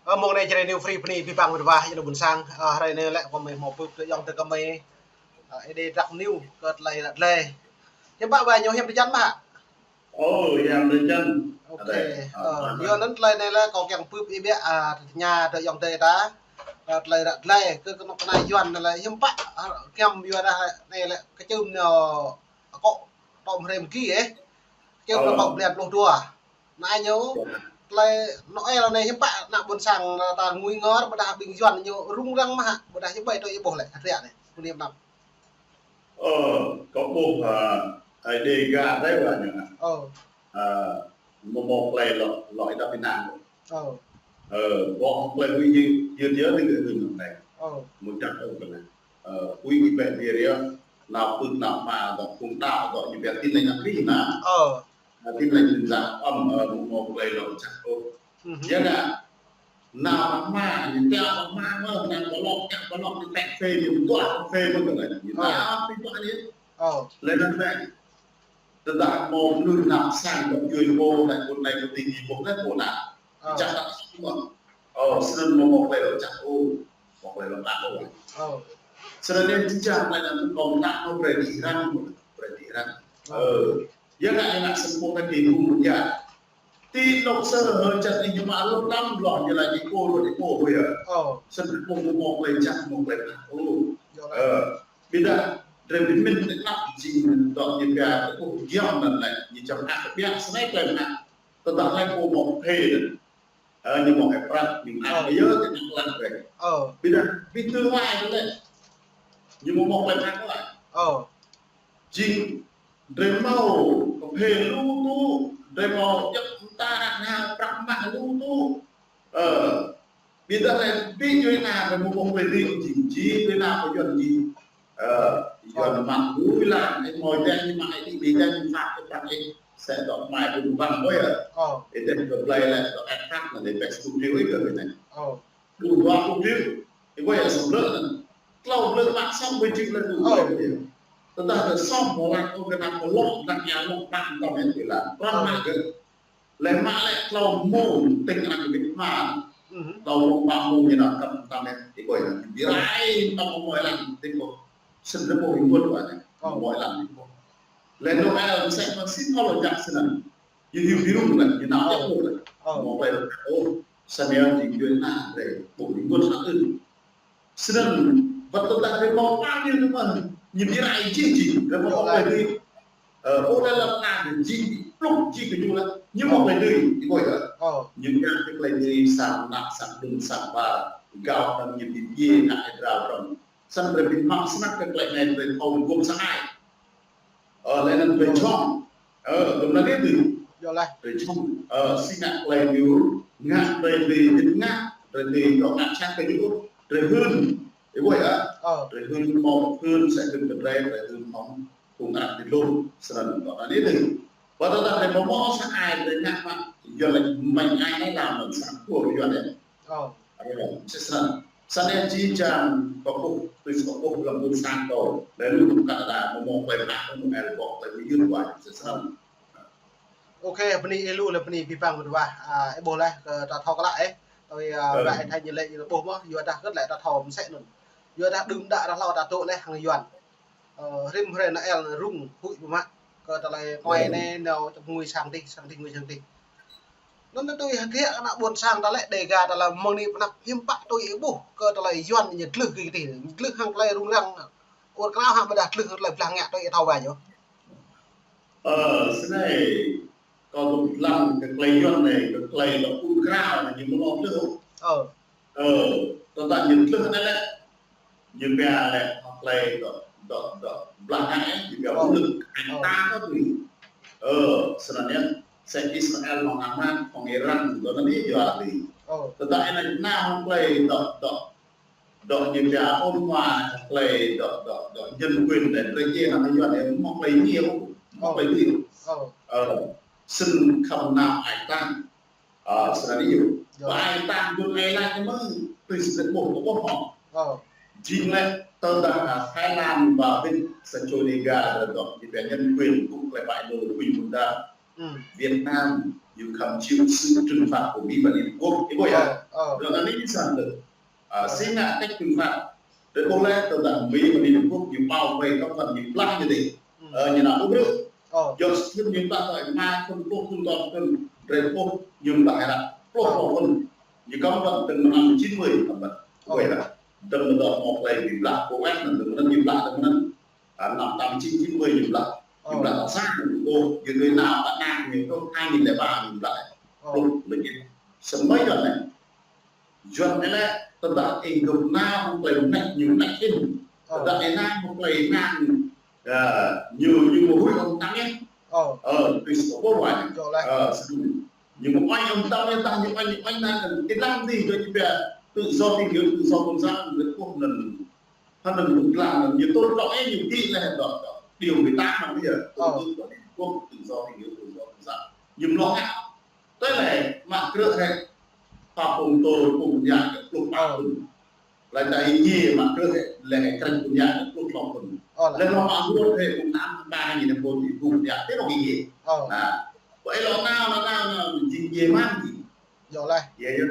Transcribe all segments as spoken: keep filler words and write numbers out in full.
Ơ, mơ̆ng anai Jrai New Free bơni abih bang wơ̆t wa, yua anŭn ƀuôn sang, ơ, hrơi anai lĕ kơmơi hmâo bưp tơ ayŏng adơi kơmơi, ơ, Ơi Adai răk mơ̆ng ñu kơ tơlơi ră tơlơi. Hiư̆m pă wa ñu, hiư̆m pơjăn mơ̆ hă? Ơ, hiam pơjăn. Ok. Adai. Ơ, ơ, yua anŭn tơlơi anai lĕ kâo kiăng bưp ih biă, ơ, tơña tơ ayŏng adơi ta. Ơ, tơlơi ră tơlơi kơ kơnuk kơna Yuan anai lĕ hiư̆m pă, ơ, kiăng yua dah anai lĕ kơčŭm ñu akŏ tŏm hrơi mơgi, ơ. Kơčŭm ñu akŏ blan pluh dua. Anai ñu, tơlơi Noel anai hiư̆m pă ană ƀuôn sang ta ngui ngor, ƀôdah ƀing Yuan ñu rŭng răng mơ̆ hă, ƀôdah hiư̆m ƀai tui ih ƀuh lĕ, hơdră anai, kơ anai mơnam. Ơ, kâo ƀuh, ơ, Ơi Adai gah rai wa ñu hă. Ơ. Ơ, mơ̆ mơ̆ tơlơi lŏ, lŏ ih đăp ih nang. Ơ. Ơ, ƀô̆ tơlơi huĭ ñu, yơh yơh anai gơ̆ hưn anai. Ơ. Mơ̆ čăk ôh kơ anai. Ơ, huĭ ih ƀai ƀiă yơh, nao pưk nao hma, dŏ phung đaŏ, dŏ ñu biă tin lành đăp ih nang. Ơ. Tin lành đin dăp ăm, ơ, mơ̆ mơ̆ tơlơi lŏ čăk ôh. Yua anŭn, nao hma, ñu tiăo hma mơ̆, nao ƀlŏk, tiăo ƀlŏk, ñu tĕk phê, ñu tuă phê mơ̆ kơ anai. Ñu nao pĭ tuă ñu. Lĕ anŭn anai. Tơdah mơ̆ mơnuih nao sang dŏ djuai pô, anai pô anai pô tơngi pô anai pô nao. Čăk đăp mơ̆. Ơ, snăn mơ̆ mơ̆ tơlơi lŏ čăk ôh. Mơ̆ tơlơi lŏ čăk ôh. Snăn anai jih jang tơlơi anŭn kâo mơ̆ brơi dih răng, brơi dih răng. Ơ. Yua anŭn anai sĭt pô ta kơ ƀing mơnuih. Ti anŏ sơ hơ čăt ih ñu mă lŏ đăm lŏ ñu laĭ ih pô lŏ ih pô yơh. Ơ. Snăn pô mơ̆ mơ̆ tơlơi čăk mơ̆ tơlơi čăk ôh. Ơ. Ƀiădah, drei ƀing mĭn tơnap jing dŏ ñu pia tơƀuh giăm anŭn lĕ, ñu čăm ak biă snei klei mă. Tơdah lĕ pô mơ̆ phê anŭn. Ơ, ñu mơ̆ ai prăk, ñu mă ak yơh, tơnap lăng drei. Ƀiădah, ƀing tơlơi lĕ, ñu mơ̆ mơ̆ klei mă lĕ. Jing, drei mâo, kơ phê lu tŭ, drei mâo djăp mta, nao prăk mă lu tŭ. Ơ, ƀiădah lĕ ƀing djuai ana kơ mơ̆ mơ̆ klei dih jing, jing djuai ana kơ Yuan jing. Ơ, Yuan mă lui lăng, ih mơ̆ dăng ñu mă ih, ƀing dăng ñu mă kơ prăk ih. Sĕ dŏ mai ƀuôn ƀăng ƀơi ơ. Ih dăng kơ blai lĕ dŏ ĕp prăk anŭn dih pĕk sa pluh triệu ih kơ ƀing anai. Ƀuôn dua pluh triệu. Ih ƀơi ơ sŏm blơ̆ anŭn. Klâo blơ̆ mă sŏm ƀơi jing lĕ ƀuôn blai ƀơi ơ. Tơdah kơ sŏm mơ̆ lăng ôh kơ nao kơ lŏ, nao ia lŏ ƀăng tơm ih ƀơi lăng. Prăk mă kơ Lĕ mă lĕ klâo mông tĭng anăn kơ ƀĭt mă. Klâo mông pă mông ñu nao kăm tăm ih, ih ƀuh ih, ih rai tăm mơ̆ mơ̆ lăng tĭng ƀuh. Snăn lĕ ƀuh ih ƀuh ƀuh anai. Mơ̆ mơ̆ lăng tĭng ƀuh. Lĕ Noel msĕ mă sĭt mơ̆ lŏ čăk snăn. Ñu hiu biru lĕ, ñu nao čăk ƀuh lĕ. Mơ̆ mơ̆ lăng ôh, snăn yơh jing djuai ana drei, ƀuh ih ƀuh hă ưn. Snăn, wăt tơdah drei mâo pă ñu mơ̆n, ñu ƀu rai jih jih, drei mâo klei dưi. Ơ, ƀuh lĕ lăm anăn jih, plŭk jih kơ ñu lĕ, ñu mâo klei dưi, ih ƀuh yơh. Ñu ngă kơ klei dưi, sang ană, sang đưm, sang ba, gao anăn ñu ƀu djơ̆ ngă ih drao rŏng. Snăn drei ƀu mă snăk kơ klei anai drei thâo gum sa ai. Ơ, lĕ anăn drei jhŏng. Ơ, gum anăn dih. Yơh lah. Drei jhŏng. Ơ, si ngă klei ñu, ngă drei dih, dih ngă, drei dih, kâo ngă čang kơ ñu, drei hưn. Ih ƀuh yơh. Drei hưn mâo hưn, sĕ hưn kơ drei, drei hưn hŏng, kơ ngă dih lŏm, snăn kâo anăn dih. Wăt tơdah drei mâo mâo sa ai, drei ngă mă, yơh lĕ mơ̆ng ai anai lăm mơ̆ng sang kur yơh anai. Ơ, msĕ snăn. Snăn jih jang kâo ƀuh, tui si kâo ƀuh lăm ƀuôn sang kâo. Lĕ lu kơ đa mơ̆ mơ̆ klei mă, mơ̆ mơ̆ ƀuh klei mơyun wa, msĕ snăn. Ok, bơni ih lu lĕ bơni abih bang wơ̆t wa. Ơ, ih ƀuh leh kơ ta thâo klă ih. Tui, ơ, ƀă ih tha ñu lĕ ih ƀuh mơ̆, yua dah kơ̆t lĕ ta thâo msĕ anŭn. Yua dah đưm đă dah hlâo ta tŭ leh hăng Yuan. Ơ, rĭm hrơi Noel anai rŭng huĭ ƀu mă. Kơ tơlơi ngui anai nao čăm ngui sang dih, sang dih ngui sang dih. Anŭn tui hơdră ană ƀuôn sang ta lĕ Dêga ta lĕ mơ̆ng anai pơ anăp hiư̆m pă tui ih ƀuh kơ tơlơi Yuan ñu dlưh kơ dih, dlưh hăng tơlơi rŭng răng. Ur krao hă ƀôdah dlưh hăng tơlơi blah ngă tui ih thâo wa ñu. Ơ, snei, kâo tŭ lăng kơ klei Yuan anai, kơ klei dŏ ur krao anai ñu mơ̆ lŏ dlưh. Ơ. Ơ, tơdah ñu dlưh anai lĕ, ñu pia lĕ hŏng klei dŏ, dŏ, dŏ blah ngă, ñu pia vũ lực, ơ, ta kơ tui. Ơ, snăn yơh, sĕ Israel hŏng Hamas, hŏng Iran, dŏ anăn yơh yua tui. Tơdah anai nao hŏng klei dŏ, dŏ, dŏ ñu pia ôn hòa, hŏng klei dŏ, dŏ, dŏ nhân quyền lĕ, drei djai hăng Yuan anai, mâo klei ñu, mâo klei ñu. Ơ, snăn khăm nao ai tang. Ơ, snăn yơh. Ƀai tang dun ai lač mơ̆n, tui si ƀuh, ƀuh hŏ. Jing lĕ, tơdah, ơ, Thái Lan ba ƀĭt sa čô Dêga dŏ, ñu pia nhân quyền, kơ klei ƀai lu, kơ ƀun đa. Việt Nam, ñu khăm chịu sự trừng phạt của Mỹ và Liên Hợp Quốc. Ih ƀuh yơh. Ơ, ơ. Ră anai ñu săn tơ. Ơ, si ngă cách trừng phạt. Rơkâo lĕ tơdah Mỹ và Liên Hợp Quốc ñu bảo vệ cấm vận ñu blah ñu dih. Ơ, ñu nao ƀu brư̆. Ơ. Yua sĭt ñu blah tơlơi ma thun, pluh thun, dua thun, rơkâo ñu blah hơră pluh thun. Ñu cấm vận tơdang năm chín mươi cấm vận. Ơ. Ƀuh yơh. Tơdang mơ̆ dŏ mơ̆ plei ñu blah, Kuwait anŭn tơdang anŭn ñu blah tơdang anŭn. À, năm tám chín, chín mươi ñu blah. Ñu blah tơlơi sa ñu ƀuh, ñu đuaĭ nao pơ anăp ñu truh hai nghìn lẻ ba ñu blah. Ơ. Truh lĕ ñu. Samơ̆ Yuan anai. Yuan anai lĕ, tơdah ih gơ̆p nao hăng plei mơneč ñu mơneč hĭn. Ơ. Tơdah ih nao hăng plei nao, à, ñu, ñu mơ̆ huĭ ôh tơdang yơh. Ơ. Ơ, tui si ƀuh wa ñu. Yơh lĕ. Ơ, sĭt. Ñu mơ̆ oai ôh tơdang yơh, tơdah ñu oai, ñu oai nao, ih lăng dih, yua ñu pia tự do tín ngưỡng, tự do tôn giáo, người quốc anŭn. Hăng anŭn tŭ lăng anŭn ñu tŭ lŏk ih ñu gĭ lĕ dŏ dŏ. Điều mười tám anŭn yơh. Ơ. Tôn giáo tín ngưỡng, tự do tín ngưỡng, tự do tôn giáo. Ñu mlŏk ngă. Tơlơi mă krư̆ hĕ. Pă pung tơ pung ñă kơ pluh pă pun. Laĭ ta ih ñe mă krư̆ hĕ, lĕ hĕ krĕč pun ñă kơ pluh klâo pun. Ơ, lĕ. Lĕ lŏ mă ruăt hĕ pung tam ba ñu nao pun ih pun ñă. Tơ lŏk ih ñe. Ơ. Nah. Ƀơi lŏ nao, nao, nao, nao, jing ñe mơ̆n jing. Yơh lĕ. Yơh, yơh.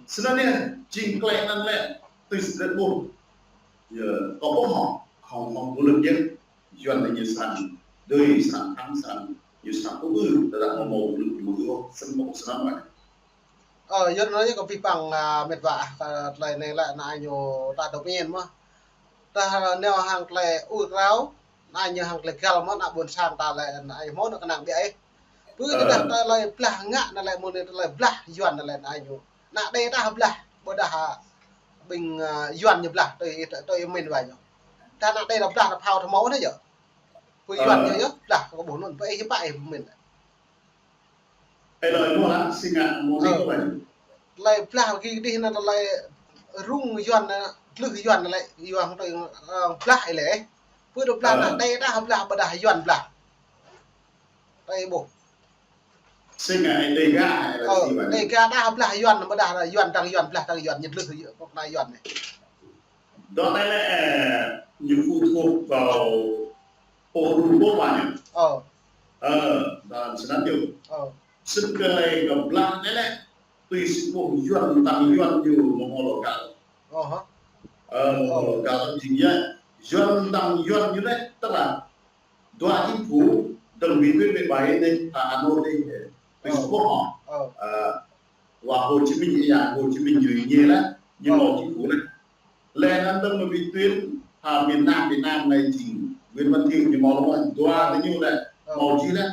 Snăn yơh, jing klĕ anŭn lĕ, tui si drơi ƀuh. Yơh, kâo ƀuh hŏng, hŏng, hŏng ƀu lŭk yơh. Yuan anai ñu srăng, dơi srăng, thăng srăng, ñu srăng ƀu ư, tơdah mơ̆ ƀu lŭk ñu ư, snăn ƀu snăn mơ̆n. Ơ, Yuan anai kâo pơpă, à, mĕt wa, à, kơ tơlơi anai lĕ ană ñu ta dŏ pơñen mơ̆n. Tơdah nao hăng tơlơi ur krao, ană ñu hăng tơlơi găl mơ̆n, ană ƀôn sang ta lĕ, ană ñu mơ̆n, ană kơnang biă ih. Pơ tơdah tơlơi blah ngă anai lĕ mơ̆n tơlơi blah Yuan anai lĕ ană ñu. Ană Đê ta blah, ƀôdah, à, ƀing, à, Yuan ñu blah, tui, tui, tui mĭn wa ñu. Tơdah ană Đê ta blah, ta phao ta mâo anai yơh. Pơ Yuan ñu yơh, blah, kâo ƀuh anŭn, pơ ih pă ih mĭn. Ê, lơi mơ̆ lăng, si ngă mơ̆ si kơ ƀai. Tơlơi blah gih dih anŭn tơlơi rŭng Yuan, tơlưh Yuan lĕ, Yuan tui, ơ, blah ih lĕ. Pơ tơ blah ană Đê ta blah, ƀôdah Yuan blah. Tui ƀuh. Si ngă Đêga, ơ, si ƀai. Đêga ta blah Yuan, ƀôdah Yuan tơdang Yuan blah tơdang Yuan, ñu tơlưh Yuan, kơ anai Yuan anai. Dŏ anai lĕ, ơ, ñu phụ thuộc vào pô rŭng pô ƀai ñu. Ơ. Ơ, dŏ snăn yơh. Ơ. Sĭt kơ lĕ gơ̆ blah anai lĕ, tui si ƀuh Yuan tơdang Yuan ñu mơ̆ hơlŏ găl. Ơ hă. Ơ, mơ̆ hơlŏ găl jing yơh. Yuan tơdang Yuan ñu lĕ, tức là dua chính phủ, dơ̆ng ƀing tui ƀing ƀai anai, ta Hà Nội anai, tui si ƀuh hŏ. Ơ. Ơ, wa Hồ Chí Minh, ya Hồ Chí Minh ñu ñe lĕ, ñu mâo chính phủ lĕ. Lĕ anŭn tơdang mơ̆ ƀing tui, ha, miền Nam, miền Nam anai jing, Nguyễn Văn Thiệu ñu mâo lŏ, dua tơ ñu lĕ, mâo jih lĕ.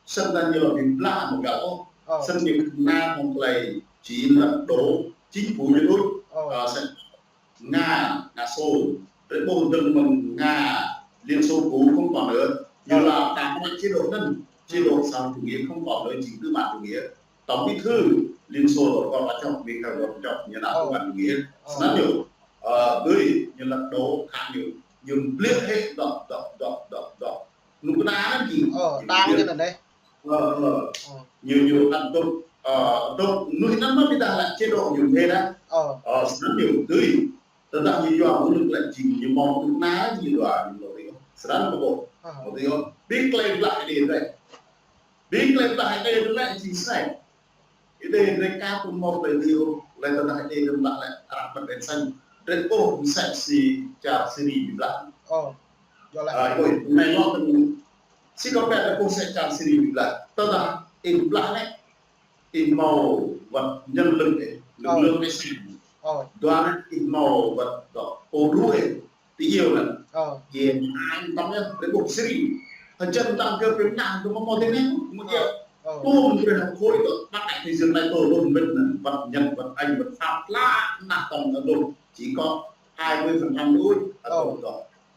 Sĭt tơdang ñu lŏ ƀing blah mơ̆ găl ôh. Ơ. Sĭt ñu kơnang hŏng tơlơi či lật đổ chính phủ ñu đôč. Ơ. Ơ, sĭt Nga, Nga Xô. Drơi ƀuh dơ̆ng mơ̆ng Nga, Liên Xô cũ không còn nữa. Ñu lăp tăm mơ̆ chế độ anŭn. Chế độ xã hội chủ nghĩa không còn nữa, chính tư bản chủ nghĩa. Tổng bí thư Liên Xô rồi còn là chọn, Mỹ Khang rồi chọn, ñu nao tư bản chủ nghĩa. Ơ. Snăn ñu, ơ, tui, ñu lật đổ, khă ñu, ñu bliĕ hĕ dŏ, dŏ, dŏ, dŏ, dŏ. Nŭk kơna anŭn jing. Ơ, jing tang biă. Jing anŭn dêh. Ơ, ơ. Ơ. Ñu, ñu ăn dŏ, ơ, dŏ, nŭk anŭn mơ̆ ƀiădah lĕ chế độ ñu thê đa. Ơ. Ơ, snăn ñu tui. Tơdah ñu yua mơnŭk lĕ jing, ñu mâo mơnŭk kơna jing dua, ñu mâo tui. Snăn mơ̆ ƀuh. Ơ. Mâo tui. Ƀing klei blah Ơi Adai. Ƀing klei blah Ơi Adai lĕ jing snei. Ơi Adai drơi ka pun mâo tơlơi dih ôh, lĕ tơdah Ơi Adai đơ̆ng blah lĕ arăng bơ̆t đen xanh. Drơi ôh msĕ si čar Syria ƀu blah. Ơ, yơh lĕ. Ơ, ih ƀuh, anai lŏ tơ̆ng. Si kơ pĕ drơi ôh msĕ čar Syria ƀu blah. Tơdah ih blah lĕ, ih mâo wăt nhân lực ih, lực lượng ih sĭt. Ơ. Dua lĕ, ih mâo wăt dŏ pô đru ih. Ti iêu anŭn. Ơ. Kiăng ai tăm yơh, drơi ƀuh Syria. Hơjăn tơdang kơ pơnah kơ mơ̆ mơ̆ tơneh, mơ̆ kiăng. Ơ. Ơ. Tuôm drơi hăng khối kơ, ƀăt ai kơ Israel anai tơ lŏn ƀĕt anŭn, ƀăt Nhật, ƀăt Anh, ƀăt Pháp, lăp nah tơ̆ng anŭn. Chỉ có hai mươi phần trăm thôi, ơ, tơ, tơ.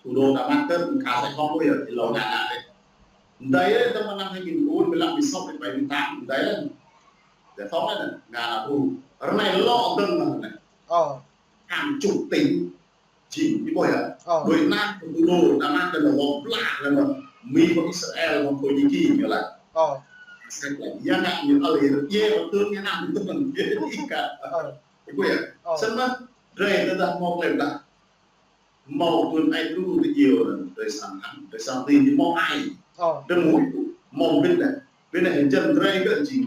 Thủ đô Damascus, khă sai không có gì, thì lâu ngày lại. Đơi, tơdah mơ̆ năm hai nghìn bốn, mười lăm, mười sáu, mười bảy, mười tám, đơi. Giải phóng đấy, Nga là thu. Ră anai lŏ dơ̆ng mơ̆n anai. Ơ. Hàng chục tỉnh. Jing, ih ƀuh yơh. Ơ. Đuaĭ nao kơ thủ đô Damascus lŏ blah lĕ mơ̆n. Mỹ ƀă Israel ƀă Thổ Nhĩ Kỳ ñu lăi. Ơ. Sĕt lĕ, ya ngă ñu ăl yơh, yơh ƀă tướng ñu nao ñu tơ̆ng yơh ih kă. Ơ. Ih ƀuh yơh. Ơ. Sĭt mơ̆, drơi tơdah mâo klei blah. Mâo tuan ai tru tơ iêu anŭn, drơi sang hăng, drơi sang tơ ñu mâo ai. Ơ. Drơi mui, mâo ƀĭt lĕ. Ƀơi anai jăn drơi kơ jing.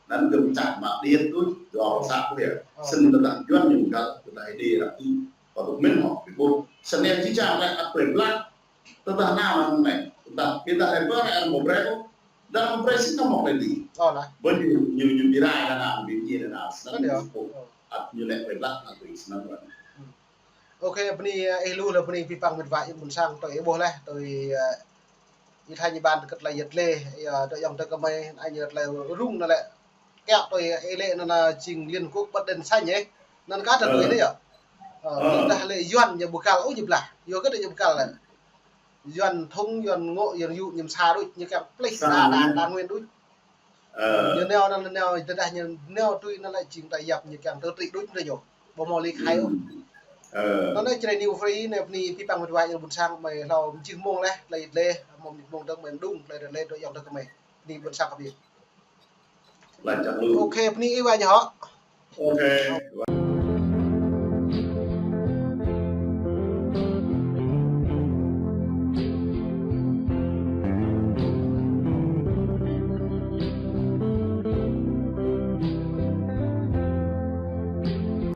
Anŭn gơ̆ čah mă điêt tui, dua sa kơ ya. Ơ. Snăn tơdah Yuăn ñu găl, tơdah Êđê ră tui. Kơ tŭ mĭn hŏ, ƀiă ƀuh. Snăn jih jang lĕ ăt brơi blah. Tơdah nao anŭn lĕ, tơdah, tơdah lĕ ƀơi anai mơ̆ brơi ôh. Dah mơ̆ brơi sĭt nao mơ̆ brơi dih. Ơ lah. Ƀơi ñu, ñu, ñu bi rai anŭn, bi ñi anŭn, snăn. Ơ, ñu ơ. Ƀuh. Ăt ñu lĕ brơi blah, ăt tui snăn ƀuh. Ôkê, bơni, ơ, ih lu lĕ bơni pih păng mĕt wa ih ƀuôn sang, tui ih ƀuh leh, tui, ơ, ih tha ñu ƀan kơ tơlơi yăt lĕ, ơ, tui ayŏng tơ kơmơi, anai ñu tơlơi rŭng anŭn lĕ. Kiăo tui ih lĕ anŭn, anŭn jing Liên Quốc bật đèn xanh ơ. Anŭn kơ tơlơi tui anai yơh. Ơ, tơdah lĕ Yuăn ñu ƀu găl ôh ñu blah. Yua kơ tui ñu ƀu găl lĕ. Yuăn thŭng, Yuăn ngŏ, Yuăn yŭ, ñu sa đôč, ñu kiăng plih đa, đa, đa nguyên đôč. Ơ. Ñu nao anŭn, nao, tơdah ñu nao tui anŭn lĕ jing ta yap ñu kiăng tơtri đôč tơ ñu. Ƀu mơ̆ lĕ khai ôh. Ơ. Anŭn lĕ Jrai New Free anai bơni pih păng mĕt wa ih ƀuôn sang mơi hlâo mơjih mông leh, tơlơi yăt lĕ, mơ̆ mơjih mông dơ̆ng mơi đŭng, tơlơi yăt lĕ, tui ayŏng tơ kơmơi. Bơni ƀuôn sang kơ ƀing. Laih čang lu. Ôkê, bơni ih wa ñu hŏ. Ôkê.